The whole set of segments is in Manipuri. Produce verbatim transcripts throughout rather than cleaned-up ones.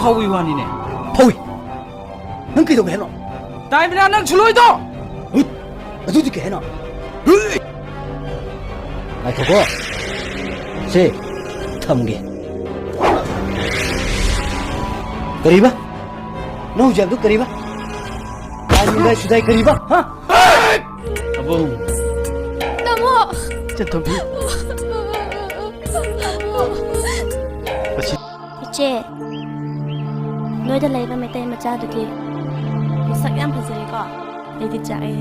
ꯐꯥꯎꯏ ꯋꯥꯅꯤꯅꯦ꯫ ꯐꯥꯎꯏ꯫ ꯅꯪ ꯀꯩꯗꯧꯒꯦ ꯍꯥꯏꯅꯣ? ꯇꯥꯏꯃꯤꯅꯥ, ꯅꯪ ꯁꯨꯂꯣꯏꯗꯣ! ꯍꯨꯏꯠ! ꯑꯗꯨꯗꯤ ꯀꯩ ꯍꯥꯏꯅꯣ? ꯍꯨꯏꯠ! ꯉꯥꯏꯈꯣꯀꯣ꯫ ꯁꯦ, ꯊꯝꯒꯦ꯫ ꯀꯔꯤꯕ? ꯅꯪ ꯍꯧꯖꯤꯛ ꯍꯥꯏꯕꯗꯨ ꯀꯔꯤꯕ? ꯇꯥꯏꯃꯤꯅꯥ ꯁꯨꯗꯥꯏ ꯀꯔꯤꯕ? ꯍꯥ? ꯑꯕꯨꯡ꯫ ꯇꯥꯃꯣ! ꯆꯟꯊꯣꯝꯕꯤ꯫ ꯃꯁꯤ ꯏꯆꯦ, ꯅꯣꯏꯗ ꯂꯩꯕ ꯃꯩꯇꯩ ꯃꯆꯥꯗꯨꯗꯤ ꯃꯁꯛ ꯌꯥꯝ ꯐꯖꯩꯀꯣ? ꯑꯩꯗꯤ ꯆꯥꯛꯑꯦ꯫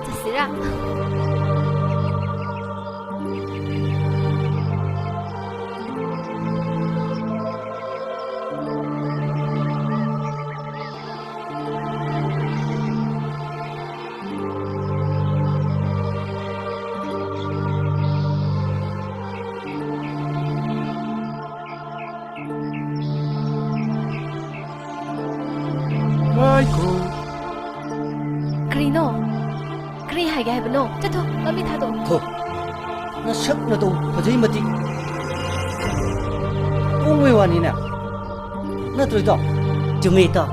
ꯆꯠꯁꯤꯔꯥ? ꯉꯥꯏꯈꯣ꯫ ꯀꯔꯤꯅꯣ? ꯀꯔꯤ ꯍꯥꯏꯒꯦ ꯍꯥꯏꯕꯅꯣ? ꯆꯠꯊꯣ, ꯂꯝꯕꯤ ꯊꯥꯗꯣꯛꯑꯣ꯫ ꯊꯣ꯫ ꯅꯁꯛ ꯅꯇꯧ ꯐꯖꯩ ꯃꯇꯤꯛ ꯄꯣꯡꯕꯩ ꯋꯥꯅꯤꯅꯦ꯫ ꯅꯠꯇ꯭ꯔꯣ, ꯏꯇꯥꯎ? ꯆꯨꯝꯃꯦ, ꯏꯇꯥꯎ꯫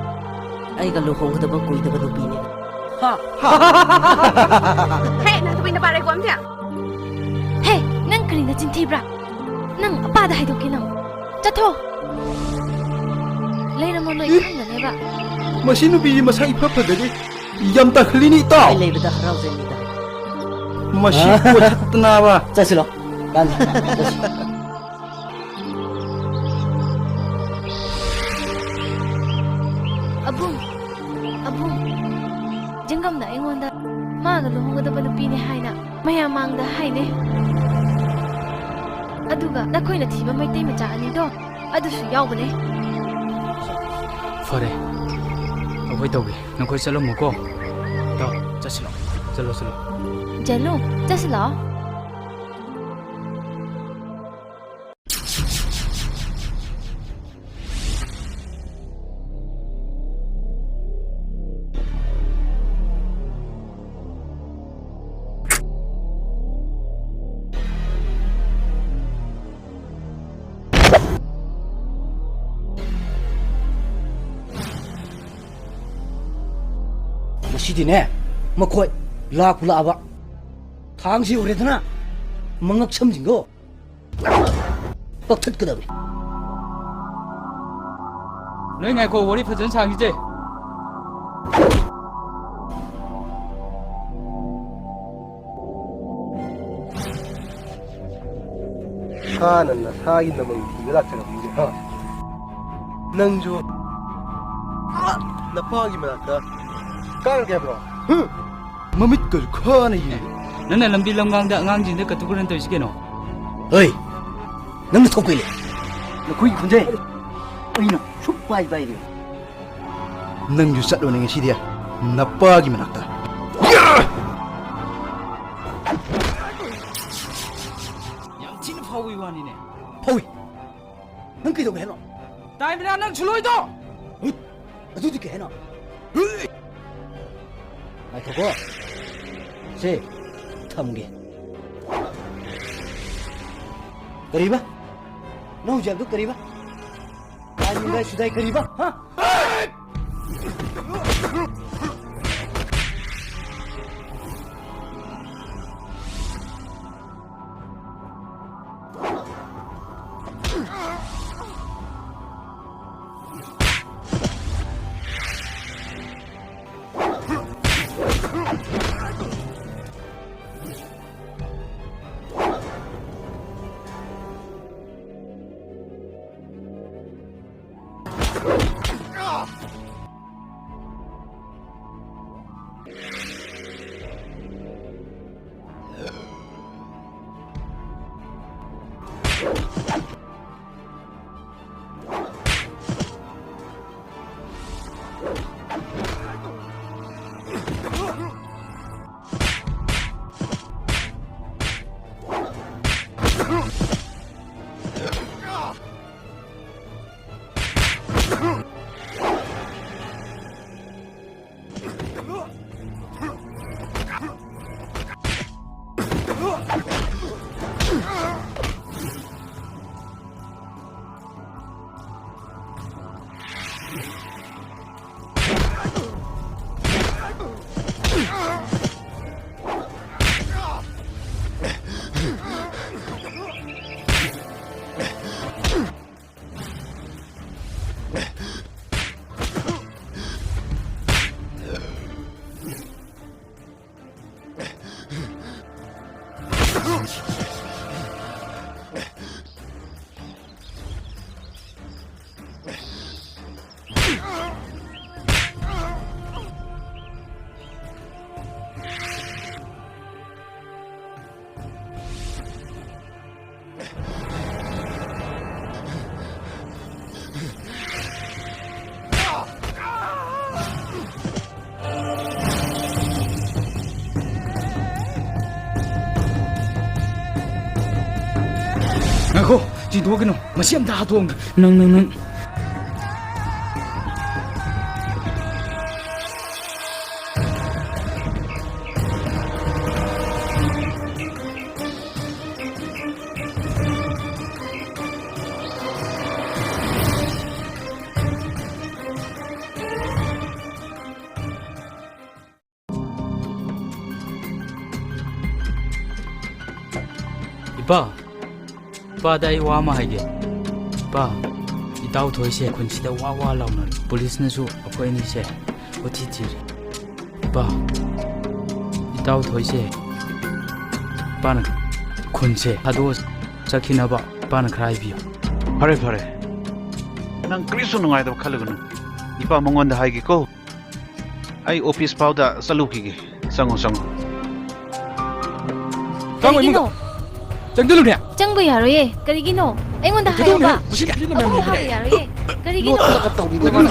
ꯑꯩꯒ ꯂꯨꯍꯣꯡꯒꯗꯕ ꯀꯨꯏꯗꯕ ꯅꯨꯄꯤꯅꯦ꯫ ꯍꯥ? ꯍꯦ, ꯅꯪ ꯇꯨꯃꯤꯟꯅ ꯄꯥꯔꯦꯀꯣ ꯑꯝꯇ꯫ ꯍꯦ, ꯅꯪ ꯀꯔꯤ ꯅꯆꯤꯟ ꯊꯤꯕ꯭ꯔꯥ? ꯅꯪ ꯑꯄꯥꯗ ꯍꯥꯏꯗꯣꯛꯀꯦ ꯅꯪ꯫ ꯆꯠꯊꯣ꯫ ꯂꯩꯔꯝꯃꯣ ꯅꯣꯏ ꯏ! ꯈꯪꯗꯅꯦꯕ꯫ ꯃꯁꯤ ꯅꯨꯄꯤꯁꯤ ꯃꯁꯛ ꯏꯐ ꯐꯖꯗꯦ꯫ ꯌꯥꯝ ꯇꯥꯈꯠꯂꯤꯅꯤ, ꯏꯇꯥꯎ꯫ ꯑꯩ ꯂꯩꯕꯗ ꯍꯔꯥꯎꯖꯩꯅꯤꯗ꯫ ꯃꯁꯤ ꯑ꯫ ꯀꯣꯏꯊꯠꯇꯅꯕ꯫ ꯆꯠꯁꯤꯂꯣ꯫ ꯂꯥꯟꯁꯤ꯫ ꯆꯠꯁꯤ꯫ ꯑꯕꯨꯡ, ꯑꯕꯨꯡ, ꯖꯤꯡꯒꯝꯅ ꯑꯩꯉꯣꯟꯗ ꯃꯥꯒ ꯂꯨꯍꯣꯡꯒꯗꯕ ꯅꯨꯄꯤꯅꯦ ꯍꯥꯏꯅ ꯃꯌꯥꯝ ꯃꯥꯡꯗ ꯍꯥꯏꯅꯦ꯫ ꯑꯗꯨꯒ ꯅꯈꯣꯏꯅ ꯊꯤꯕ ꯃꯩꯇꯩ ꯃꯆꯥ ꯑꯅꯤꯗꯣ ꯑꯗꯨꯁꯨ ꯌꯥꯎꯕꯅꯦ꯫ ꯐꯔꯦ, ꯑꯩꯈꯣꯏ ꯇꯧꯒꯦ꯫ ꯅꯈꯣꯏ ꯆꯠꯂꯝꯃꯨꯀꯣ꯫ ꯇꯥꯎ, ꯆꯠꯁꯤꯂꯣ꯫ ꯆꯠꯂꯣ, ꯆꯠꯂꯣ꯫ ꯆꯠꯂꯨ, ꯆꯠꯁꯤꯂꯣ꯫ ꯁꯤꯗꯤꯅꯦ, ꯃꯈꯣꯏ ꯂꯥꯛꯄꯨ ꯂꯥꯛꯑꯕ꯫ ꯊꯥꯡꯁꯤ ꯎꯔꯦꯗꯅ, ꯃꯉꯛ ꯁꯝꯁꯤꯡꯗꯣ ꯀꯛꯊꯠꯀꯗꯕꯅꯤ꯫ ꯅꯣꯏ ꯉꯥꯏꯈꯣ, ꯋꯥꯔꯤ ꯐꯖꯅ ꯁꯥꯈꯤꯁꯦ꯫ ꯁꯥꯅ ꯅꯁꯥꯒꯤ ꯅꯃꯩ ꯊꯤꯕ ꯂꯥꯛꯆꯔꯝꯃꯤꯁꯦ, ꯍꯥ? ꯅꯪꯁꯨ ꯅꯄꯥꯒꯤ ꯃꯅꯥꯛꯇ ꯀꯥꯔꯒꯦ ꯍꯥꯏꯕ꯭ꯔꯣ? ꯍꯨꯝ! ꯃꯃꯤꯠꯀꯁꯨ ꯈꯥꯅ ꯌꯦꯡꯉꯤ꯫ ꯅꯪꯅ ꯂꯝꯕꯤ ꯂꯝꯒꯥꯡꯗ ꯑꯉꯥꯡꯁꯤꯡꯗ ꯀꯇꯨ ꯀꯔꯟ ꯇꯧꯔꯤꯁꯤ ꯀꯩꯅꯣ? ꯍꯩ! ꯅꯪꯅ ꯊꯣꯛꯄꯩꯅꯦ꯫ ꯅꯈꯣꯏꯒꯤ ꯈꯣꯟꯖꯦꯜ ꯑꯩꯅ ꯁꯨꯛ ꯄꯥꯏ ꯄꯥꯏꯔꯤ꯫ ꯅꯪꯁꯨ ꯆꯠꯂꯣꯅꯦ ꯉꯁꯤꯗꯤ ꯅꯄꯥꯒꯤ ꯃꯅꯥꯛꯇ꯫ ꯌꯥꯝ ꯊꯤꯅ ꯐꯥꯎꯕꯒꯤ ꯋꯥꯅꯤꯅꯦ꯫ ꯐꯥꯎꯏ꯫ ꯅꯪ ꯀꯩꯗꯧꯒꯦ ꯍꯥꯏꯅꯣ? ꯇꯥꯏꯃꯤꯅꯥ, ꯅꯪ ꯁꯨꯂꯣꯏꯗꯣ! ꯍꯨꯠ! ꯑꯗꯨꯗꯤ ꯀꯩ ꯍꯥꯏꯅꯣ? ꯉꯥꯏꯈꯣꯀꯣ꯫ ꯁꯦ, ꯊꯝꯒꯦ꯫ ꯀꯔꯤꯕ? ꯅꯪ ꯍꯧꯖꯤꯛ ꯍꯥꯏꯕꯗꯨ ꯀꯔꯤꯕ? ꯇꯥꯏꯃꯤꯡꯗ ꯁꯤꯗꯥꯏ ꯀꯔꯤꯕ? ꯍꯥ? ꯉꯥꯏꯈꯣ, ꯆꯤꯡꯊꯣꯛꯈꯤꯅꯨ꯫ ꯃꯁꯤ ꯑꯝꯇ ꯍꯥꯠꯇꯣꯛꯑꯝꯒꯦ꯫ ꯅꯪ, ꯅꯪ, ꯅꯪ꯫ ꯏꯄꯥ, ꯏꯄꯥꯗ ꯑꯩ ꯋꯥ ꯑꯃ ꯍꯥꯏꯒꯦ꯫ ꯏꯄꯥ, ꯏꯇꯥꯎ ꯊꯣꯏꯁꯦ ꯈꯨꯟꯁꯤꯗ ꯋꯥ ꯋꯥ ꯂꯥꯎꯅꯔꯦ꯫ ꯄꯨꯂꯤꯁꯅꯁꯨ ꯑꯩꯈꯣꯏ ꯑꯅꯤꯁꯦ ꯀꯣꯏꯊꯤ ꯊꯤꯔꯦ꯫ ꯏꯄꯥ, ꯏꯇꯥꯎ ꯊꯣꯏꯁꯦ ꯏꯄꯥꯅ ꯈꯨꯟꯁꯦ ꯊꯥꯗꯣꯛꯑ ꯆꯠꯈꯤꯅꯕ ꯏꯄꯥꯅ ꯈꯔ ꯍꯥꯏꯕꯤꯌꯨ꯫ ꯐꯔꯦ, ꯐꯔꯦ꯫ ꯅꯪ ꯀꯔꯤꯁꯨ ꯅꯨꯡꯉꯥꯏꯇꯕ ꯈꯜꯂꯒꯅꯨ꯫ ꯏꯄꯥ ꯃꯉꯣꯟꯗ ꯍꯥꯏꯒꯦꯀꯣ꯫ ꯑꯩ ꯑꯣꯐꯤꯁ ꯐꯥꯎꯗ ꯆꯠꯂꯨꯈꯤꯒꯦ꯫ ꯆꯪꯉꯣ, ꯆꯪꯉꯣ꯫ ꯆꯪꯉꯣ ꯀꯔꯤꯒꯤꯅꯣ? ꯏꯃꯨꯡꯗ꯫ ꯆꯪꯁꯤꯜꯂꯨꯅꯦ꯫ ꯆꯪꯕ ꯌꯥꯔꯣꯏꯌꯦ꯫ ꯀꯔꯤꯒꯤꯅꯣ? ꯑꯩꯉꯣꯟꯗ ꯍꯥꯏꯌꯣꯕ꯫ ꯀꯩꯗꯧꯔꯤꯅꯣ? ꯃꯁꯤ ꯅꯨꯄꯤꯁꯤꯅ ꯃꯌꯥꯝ ꯑꯕꯨꯡ ꯐꯥꯕ ꯌꯦꯡꯉꯤꯅꯦ꯫ ꯌꯥꯔꯣꯏꯌꯦ꯫ ꯀꯔꯤꯒꯤꯅꯣ? ꯂꯣꯠꯂꯒ ꯇꯧꯔꯤꯕ ꯃꯥꯅ꯫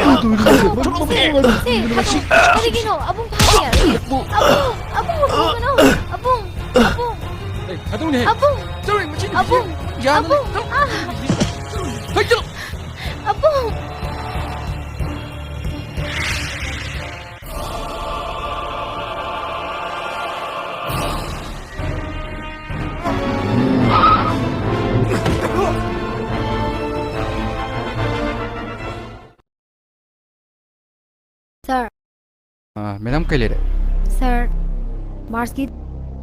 ꯁꯦ, ꯁꯦ, ꯍꯥꯏꯕ꯫ ꯀꯔꯤꯒꯤꯅꯣ? ꯑꯕꯨꯡ ꯐꯥꯕ ꯌꯥꯔꯣꯏꯌꯦ꯫ ꯑꯕꯨꯡ, ꯑꯕꯨꯡ, ꯑꯕꯨꯡ, ꯑꯕꯨꯡ꯫ ꯑꯦ, ꯊꯥꯗꯣꯛꯅꯦꯍꯦ꯫ ꯑꯕꯨꯡ! ꯆꯠꯂꯣꯍꯦ, ꯃꯁꯤ ꯅꯨꯄꯤꯁꯦ ꯑꯕꯨꯡ! ꯌꯥꯗꯕꯅꯦ꯫ ꯑꯕꯨꯡ! ꯆꯠꯂꯣ꯫ ꯑꯥ! ꯍꯩ, ꯆꯠꯂꯣ꯫ ꯑꯕꯨꯡ! ꯁꯥꯔ꯫ ꯑꯥ, ꯃꯦꯗꯥꯝ, ꯀꯩ ꯂꯩꯔꯦ? ꯁꯥꯔ, ꯃꯥꯔꯆꯀꯤ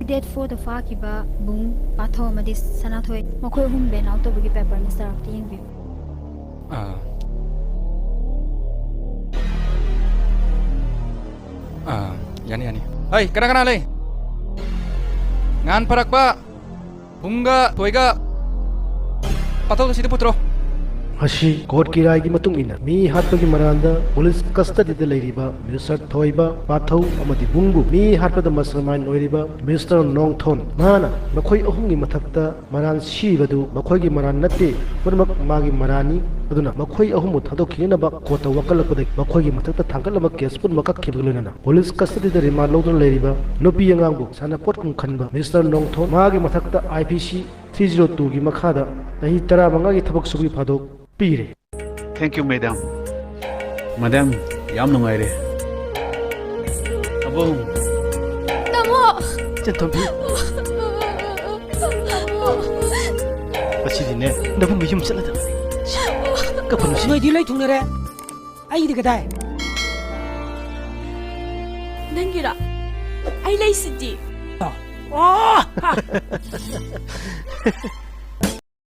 ꯗꯦꯠ ꯐꯣꯔꯗ ꯐꯥꯈꯤꯕ ꯕꯨꯡ, ꯄꯥꯊꯧ ꯑꯃꯗꯤ ꯁꯅꯥꯊꯣꯏ, ꯃꯈꯣꯏ ꯑꯍꯨꯝ ꯕꯦꯟ ꯑꯥꯎꯠ ꯇꯧꯕꯒꯤ ꯄꯦꯄꯔꯅꯤ, ꯁꯥꯔ, ꯑꯝꯇ ꯌꯦꯡꯕꯤꯌꯨ꯫ ꯑꯥ꯫ ꯑꯥ, ꯌꯥꯅꯤ, ꯌꯥꯅꯤ꯫ ꯍꯩ, ꯀꯅꯥ ꯀꯅꯥ ꯂꯩ? ꯉꯍꯥꯟ ꯐꯔꯛꯄ꯫ ꯐꯨꯡꯒ ꯊꯣꯏꯒ ꯄꯥꯊꯧꯗ ꯁꯤꯗ ꯄꯨꯠꯇ꯭ꯔꯣ꯫ ꯃꯁꯤ ꯀꯣꯔꯠꯀꯤ ꯔꯥꯏꯒꯤ ꯃꯇꯨꯡ ꯏꯟꯅ ꯃꯤ ꯍꯥꯠꯄꯒꯤ ꯃꯔꯥꯜꯗ ꯄꯨꯂꯤꯁ ꯀꯁꯇꯗꯤꯗ ꯂꯩꯔꯤꯕ ꯃꯤꯁꯇꯔ ꯊꯣꯏꯕ, ꯄꯥꯊꯧ ꯑꯃꯗꯤ ꯕꯨꯡꯕꯨ, ꯃꯤ ꯍꯥꯠꯄꯗ ꯃꯁꯇꯔ ꯃꯥꯏꯟ ꯑꯣꯏꯔꯤꯕ ꯃꯤꯁꯇꯔ ꯅꯣꯡꯊꯣꯟ, ꯃꯍꯥꯛꯅ ꯃꯈꯣꯏ ꯑꯍꯨꯝꯒꯤ ꯃꯊꯛꯇ ꯃꯔꯥꯜ ꯁꯤꯕꯗꯨ ꯃꯈꯣꯏꯒꯤ ꯃꯔꯥꯜ ꯅꯠꯇꯦ, ꯄꯨꯝꯅꯃꯛ ꯃꯥꯒꯤ ꯃꯔꯥꯜꯅꯤ꯫ ꯑꯗꯨꯅ ꯃꯈꯣꯏ ꯑꯍꯨꯝꯕꯨ ꯊꯥꯗꯣꯛꯈꯤꯅꯅꯕ ꯀꯣꯔꯠꯇ ꯋꯥꯀꯠꯂꯛꯄꯗꯒꯤ ꯃꯈꯣꯏꯒꯤ ꯃꯊꯛꯇ ꯊꯥꯡꯒꯠꯂꯝꯕ ꯀꯦꯁ ꯄꯨꯝꯅꯃꯛ ꯀꯛꯈꯤꯕꯒ ꯂꯣꯏꯅꯅ ꯄꯨꯂꯤꯁ ꯀꯁꯇꯗꯤꯗ ꯔꯤꯃꯥꯟ ꯂꯧꯗꯨꯅ ꯂꯩꯔꯤꯕ ꯅꯨꯄꯤ ꯑꯉꯥꯡꯕꯨ ꯁꯥꯟꯅꯄꯣꯠ ꯀꯨꯝ ꯈꯟꯕ ꯃꯤꯁꯇꯔ ꯅꯣꯡꯊꯣꯟ, ꯃꯥꯒꯤ ꯃꯊꯛꯇ I P C three zero ꯇꯨꯒꯤ ꯃꯈꯥꯗ ꯆꯍꯤ ꯇꯔꯥꯃꯉꯥꯒꯤ ꯊꯕꯛ ꯁꯨꯕꯒꯤ ꯐꯥꯗꯣꯛ ꯄꯤꯔꯦ꯫ Thank you, madam. Madam, ꯌꯥꯝ ꯅꯨꯡꯉꯥꯏꯔꯦ꯫ ꯑꯕꯨꯡ꯫ ꯇꯥꯃꯣ! ꯏꯆꯟꯇꯣꯝꯕꯤ꯫ ꯉꯁꯤꯗꯤꯅꯦ, ꯅꯕꯨꯡ ꯃꯌꯨꯝ ꯆꯠꯂꯗꯕꯅꯤ꯫ ꯀꯞꯀꯅꯨꯁꯤ꯫ ꯅꯣꯏꯗꯤ ꯂꯣꯏ ꯊꯨꯡꯅꯔꯦ꯫ ꯑꯩꯗꯤ ꯀꯗꯥꯏ? ꯅꯪꯒꯤꯔꯣ? ꯑꯩ ꯂꯩꯁꯤꯗꯤ꯫ ꯑꯣ!